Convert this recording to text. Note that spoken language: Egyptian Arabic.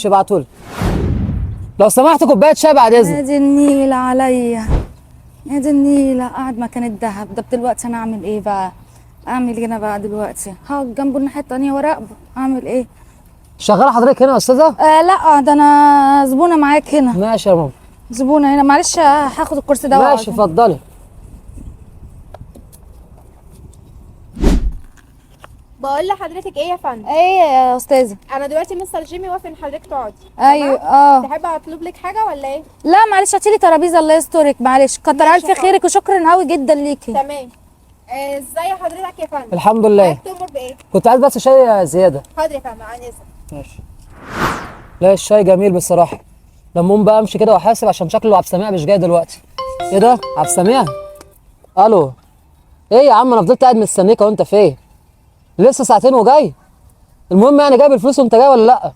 ابعتولي لو سمحت كوباية شاي بعد اذنك. يا دي النيلة عليا، يا دي النيلة، قاعد مكان الدهب ده. دلوقتي انا اعمل ايه بقى؟ اعمل ايه انا بقى دلوقتي؟ هقعد جنبه الناحية التانية وراقبه، اعمل ايه؟ شغالة حضرتك هنا يا استاذه؟ آه لا، ده انا زبونة معاك هنا. ماشي يا ماما. زبونة هنا، معلش هاخد الكرسي ده وأقعد. ماشي اتفضلي. بقول لحضرتك ايه يا فندم؟ ايه يا استاذة؟ انا دلوقتي مستر جيمي وافق ان حضرتك تقعدي. ايوه. تمام؟ اه تحب اطلب لك حاجة ولا ايه؟ لا معلش، هاتيلي ترابيزة الله يسترك، معلش كتر ماشي الف يا فندم. خيرك وشكرا قوي جدا ليكي. تمام. ازاي حضرتك يا فندم؟ الحمد لله. حضرتك تؤمر بايه؟ كنت عايز بس شاي زيادة. حاضر يا فندم، عن اذنك. ماشي. لا الشاي جميل بصراحة. لما اقوم بقى امشي كده واحاسب عشان شكله عبد السميع مش جاي دلوقتي. ايه ده؟ عبد السميع؟ الو. ايه يا عم، انا فضلت قاعد مستنيك وانت فين؟ لسه ساعتين وجاي. المهم يعني جايب الفلوس وانت جاي ولا لا؟